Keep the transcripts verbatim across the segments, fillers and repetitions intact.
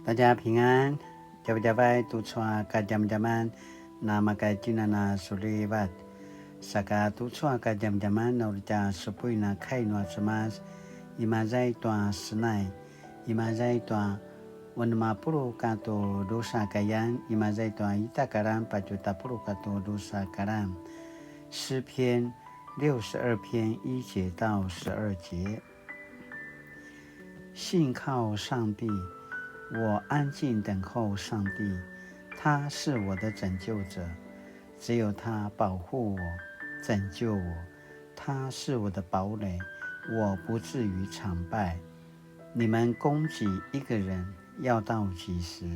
大家平安, djavadjavay tucu a kadjamadjaman, na maka tjinana sulivat. Saka tucu a kadjamadjaman na uri tja supuin a kai nua Cemas, imaza i tua Senai, imaza i tua unem a puluq katua drusa kayan, imaza i tua ita karan patje tapuluq katua drusa karan. 诗篇六十二篇一节到十二节。 信靠上帝，我安静等候上帝，他是我的拯救者，只有他保护我，拯救我，他是我的堡垒，我不至于惨败。你们攻击一个人，要到几时？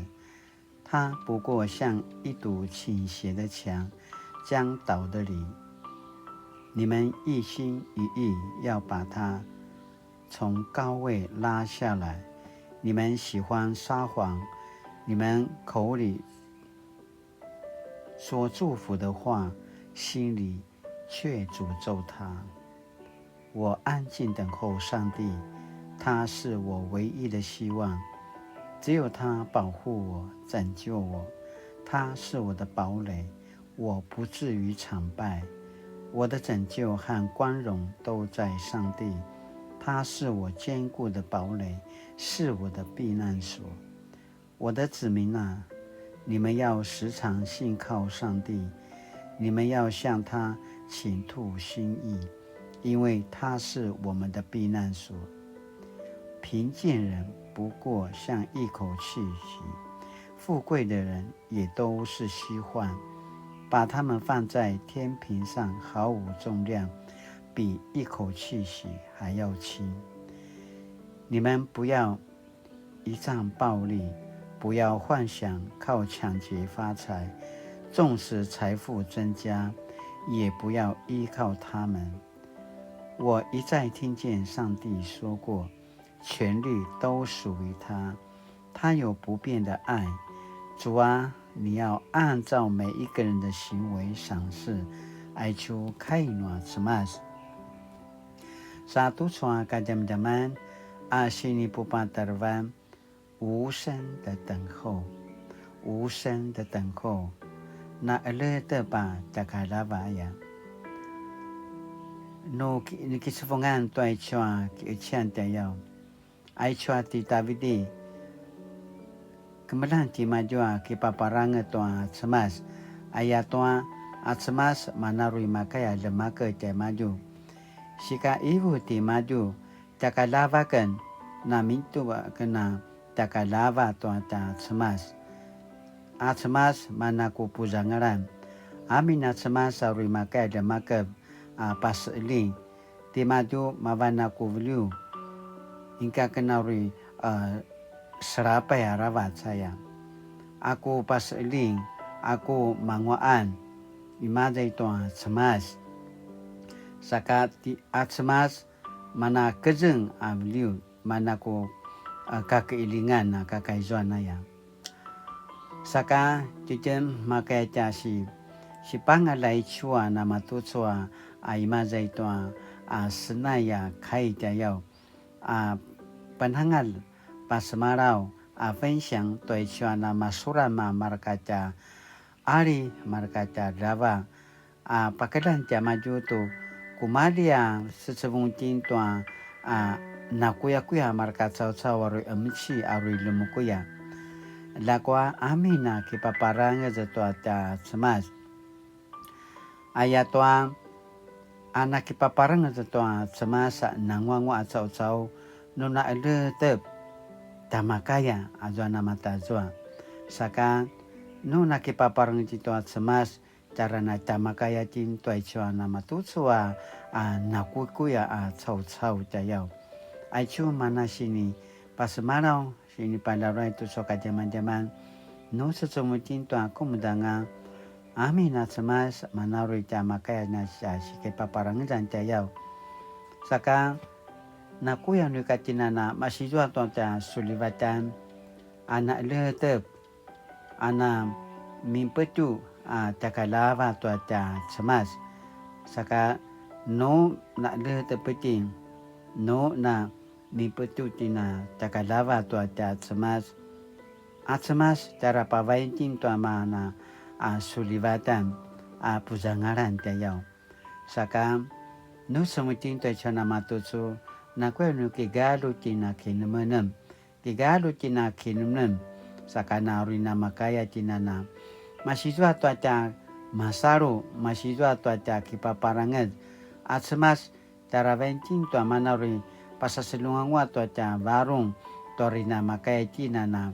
他不过像一堵倾斜的墙，将倒的理。你们一心一意要把他从高位拉下来。你们喜欢撒谎，你们口里说祝福的话，心里却诅咒他。 我安静等候上帝，他是我唯一的希望。只有他保护我，拯救我，他是我的堡垒，我不至于惨败。我的拯救和光荣都在上帝，他是我坚固的堡垒，是我的避难所。 我的子民啊，你们要时常信靠上帝，你们要向他倾吐心意，因为他是我们的避难所。贫贱人不过像一口气息，富贵的人也都是虚幻，把他们放在天平上毫无重量，比一口气息还要轻。你们不要 倚仗暴力，不要幻想靠抢劫发财，纵使财富增加，也不要依靠他们。我一再听见上帝说过，权力都属于他，他有不变的爱。主啊，你要按照每一个人的行为赏赐。Aicu kai nua Cemas. Sa tucu a kadjamadjaman a sinipupatarevan, 无声的等候，无声的等候。Na eletep a tjakalava aya. Nu ki-, nu kicevungan tua aicu a ki'ecian tjayaw. Aicu a ti Davidi, kemeljang timadju a kipaparangez tua Cemas. Ayatua a Cemas mana uri makaya ljemakev tjaimadju. Sika ivu timadju, tjakalava aken, na mintju aken a tjakalava tua tja Cemas. A Cemas mana ku puzangalan. Amin a Cemas a uri makaya ljemakev a pase'eljing. Timadju mavan a ku veliw. Inika aken a uri, a, selapay aravac aya. A ku pase'eljing, a ku mangua'an, imaza i tua Cemas. Saka ti a Cemas mana kezeng a veliw, mana ku, a, kakailingan a kakaizuan aya. Saka tjitjen makaya tja si, sipangalj aicu a namatucu a, a imaza i tua, a, Senai a kai tjayaw, a, penangalj pasemalaw a 分享 tua aicu a namasuram a mareka tja ali, mareka tja drava, a pakeljang tiamadju tu kumalji a secevung itjen tua, a, nakuyakuya mareka caucau a uri emeci a uri lemukuya. Ljakua amin a kipaparangez tua tja Cemas. Ayatua a nakipaparangez tua Cemas a nanguanguaq a caucau, nu na eletep, tjamakaya azua namatazua. Saka nu nakipaparangez tua Cemas, tjara na tjamakaya itjen tua aicu a namatucu a, a nakuyakuya a caucau tjayaw. Aicu mana sinipasemalaw, sinipalaruay tucu a kadjamadjaman, nu secevung itjen tua kemudanga, amin a Cemas mana uri tjamakaya na sa sikipaparangezan tjayaw. Saka, nakuya nu ika tjen a na masizua tua tja sulivatan, a na eletep, a na mipetju a tjakalava tua tja Cemas. Saka nu na eletep itjen, nu na mipetju itjen a tjakalava tua tja Cemas, A Cemas tjara pavaitjin tua mana a sulivatan a puzangalan tjayaw. Saka nu semuitjin tua itjen a matucu, nakuya nu kigalju tjina kinemenem, kigalju tjina kinemenem, saka na uri namakaya tjinana. Masizua tua tja masalu, masizua tua tja kipaparangez. A Cemas tjara vaitjin tua mana uri pasaselunganguaq tua tja varung, tua uri namakaya tjinana.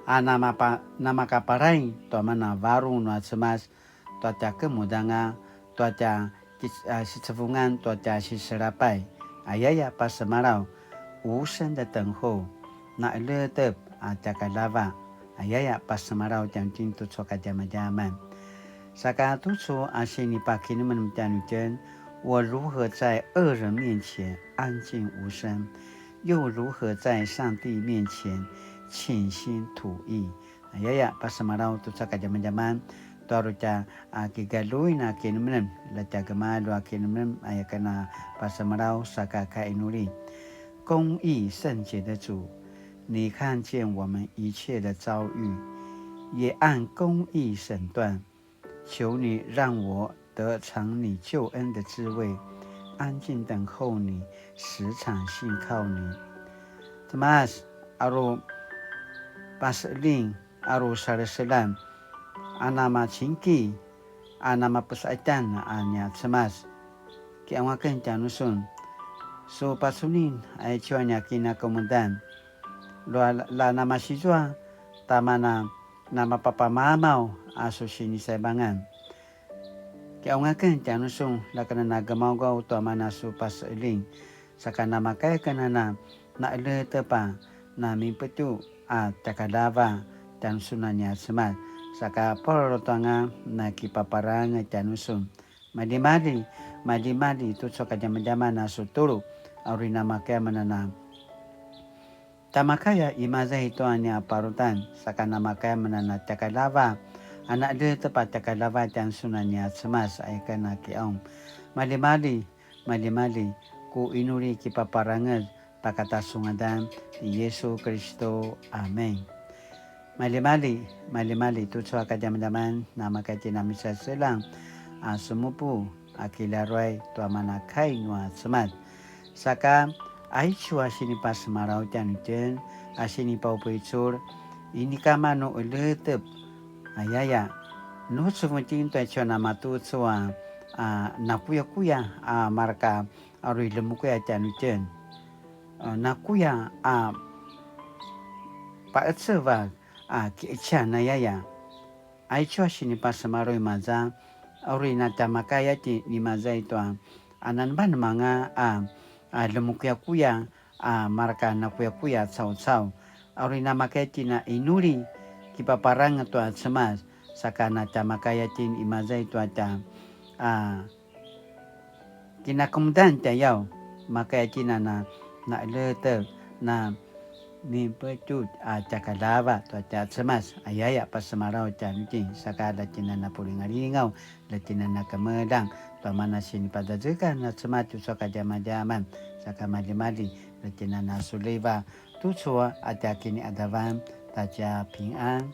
A namapa-, namakapalay tua mana varung nua Cemas, tua tja kemudanga, tua tja ki-, a, sicevungan, tua tja siselapay. Ayaya pasemalaw, 無聲的等候, na eletep a tja kalava. Ayaya pasemalaw tjanuitjen tucu a kadjamadjaman. Saka tucu a sinipakinemenem tjanuitjen, 我如何在惡人面前安靜無聲，又如何在上帝面前傾心吐意？ Ayaya pasemalaw tucu a kadjamadjaman, tua uri tja a kigaljuin a kinemenem, la tja gemalju a kinemenem, aya ken a pasemalaw saka kainuli. 公義聖潔的主，你看見我們一切的遭遇，也按公義審斷。求你讓我得嘗你救恩的滋味，安靜等候你，時常信靠你。Cemas, aru paseling, aru saleselan, a namacingki, a namapesaitan a nia Cemas. Kiqaung aken tjanusun, su pacunin aicu a nia kinakemudan. Lua la namasizua, tamana namapapamamaw a su sinisaibangan. Kiqaung aken tjanusun, la ken a na gemaugaw tua mana su paseling, saka namakaya ken a na, na eletep a, na mipetju a tja kalava tjanusun a nia Cemas, saka palalautanga na kipaparangez tjanusun. Maljimalji, maljimalji tucu a kadjamadjaman a su tulu, a uri namakaya amen a na. Tja makaya imaza i tua nia parutan, saka namakaya amen a na tja kalava, a na eletep a tja kalava tjanusun a nia Cemas, aya ken a kiqaung. Maljimalji, maljimalji, ku inuli kipaparangez, pakata su ngadan ti Yesu Kiristu. Amen. Maljimalji, maljimalji tucu a kadjamadjaman, namakaya itjen a misaselang a semupu a kilaruay tua mana kai nua Cemas. Saka aicu a sinipasemalaw tjanuitjen, a sinipaupuicul, inika manu eletep, ayaya, nu semuitjin tua itjen a matucu a, a nakuyakuya a mareka a uri lemukuya tjanuitjen. A, nakuya a paqecev a kiqecian ayaya. Aicu a sinipasemalaw imaza, a uri na tja makaya itjen imaza i tua, a nanemanemanga a, a lemukuyakuya, a mareka nakuyakuya caucau. A uri namakaya itjen a inuli, kipaparangez tua Cemas, saka na tja makaya itjen imaza i tua tja, a, kinakemudan tjayaw, makaya itjen a na, na eletep, na mipetju a tja kalava tua tja Cemas, ayaya pasemalaw tjanuitjen, saka la itjen a na pulingalingaw, la itjen a na kemeljang, tua mana sinipadazekatj na Cemas tucu a kadjamadjaman, saka maljimalji, la itjen a na suliva, tucu a tja kiniqadavan, ta tja pingan.